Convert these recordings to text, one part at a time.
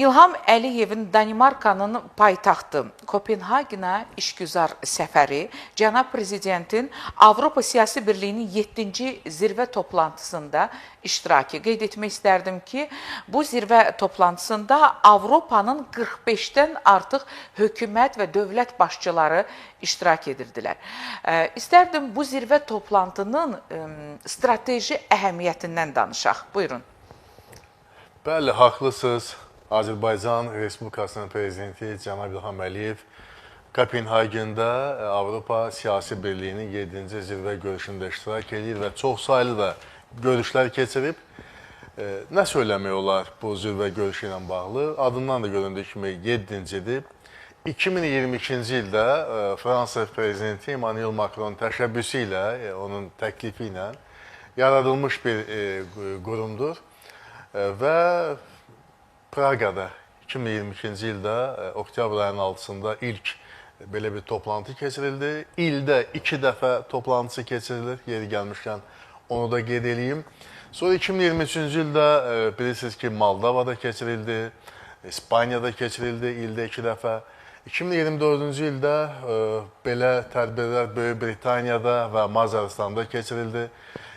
İlham Əliyevin Danimarkanın paytaxtı Kopenhagenə işgüzar səfəri, cənab prezidentin Avropa Siyasi Birliyinin 7-ci zirvə toplantısında iştirakı. Qeyd etmək istərdim ki, bu zirvə toplantısında Avropanın 45-dən artıq hökumət və dövlət başçıları iştirak edirdilər. İstərdim bu zirvə toplantının strateji əhəmiyyətindən danışaq. Buyurun. Bəli, haqlısınız. Azərbaycan Respublikasının prezidenti cənab İlham Əliyev Kopenhagendə Avropa Siyasi Birliyinin 7-ci zirvə görüşündə iştirak edir və çoxsaylı da görüşlər keçirib. Nə söyləmək olar bu zirvə görüşü ilə bağlı? Adından da göründüyü kimi 7-cidir. 2022-ci ildə Fransa prezidenti Emmanuel Macron təşəbbüsü ilə, onun təklifi ilə yaradılmış bir qurumdur və Praqada 2022-ci ildə oktyabr ayının 6-sında ilk belə bir toplantı keçirildi. İldə 2 dəfə toplantısı keçirilir, yeri gəlmişkən onu da qeyd eləyim. Sonra 2023-cü ildə bilirsiniz ki, Moldovada keçirildi, İspaniyada keçirildi ildə 2 dəfə. 2024-cü ildə belə tədbirlər Böyük Britaniyada və Macaristanda keçirildi.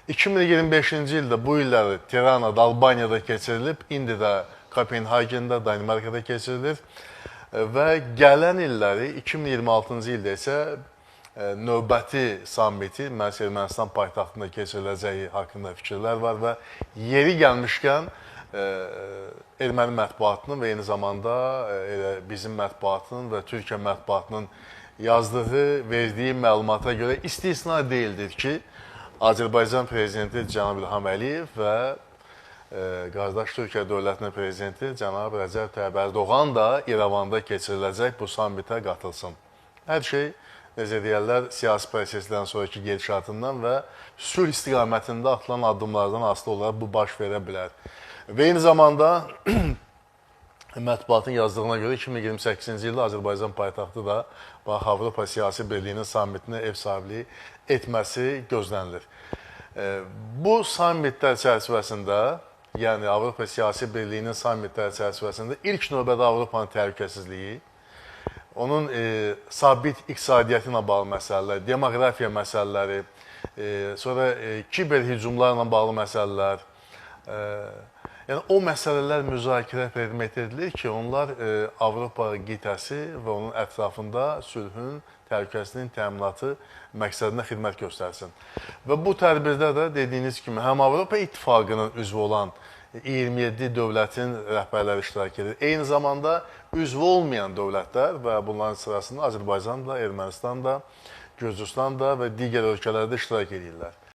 2025-ci ildə bu illəri Tiranada, Albaniyada keçirilib, indi də Kopenhagendə, Danimarkada keçirilir və gələn illəri 2026-cı ildə isə növbəti sammiti məhz Ermənistan paytaxtında keçiriləcəyi haqqında fikirlər var və yeri gəlmişkən erməni mətbuatının və eyni zamanda elə bizim mətbuatın və Türkiyə mətbuatının yazdığı, verdiyi məlumata görə istisna deyildir ki, Azərbaycan prezidenti cənab İlham Əliyev və qardaş Türkiyə dövlətinin prezidenti cənab Rəcəb Tayyib Ərdoğan da İrəvanda keçiriləcək bu sammitə qatılsın. Hər şey, necə deyərlər, siyasi prosesdən sonraki gedişatından və sülh istiqamətində atılan addımlardan asılı olaraq bu baş verə bilər. Və eyni zamanda mətbuatın yazdığına görə 2028-ci ildə Azərbaycan paytaxtı da bax Avropa Siyasi Birliyinin sammitinə ev sahibliyi etməsi gözlənilir. Bu sammitlər çərçivəsində, yəni Avropa Siyasi Birliyinin sammitləri çərçivəsində ilk növbədə Avropanın təhlükəsizliyi, onun sabit iqtisadiyyatı ilə bağlı məsələlər, demoqrafiya məsələləri, sonra kiber hücumlarla bağlı məsələlər, yəni o məsələlər müzakirə predmet edilir ki, onlar Avropa qitəsi və onun ətrafında sülhün, təhlükəsizliyin təminatı məqsədinə xidmət göstərsin. Və bu tədbirdə də dediyiniz kimi həm Avropa İttifaqının üzvü olan 27 dövlətin rəhbərləri iştirak edir. Eyni zamanda üzvü olmayan dövlətlər və bunların sırasında Azərbaycan da, Ermənistan da, Gürcüstan da və digər ölkələr də iştirak edirlər.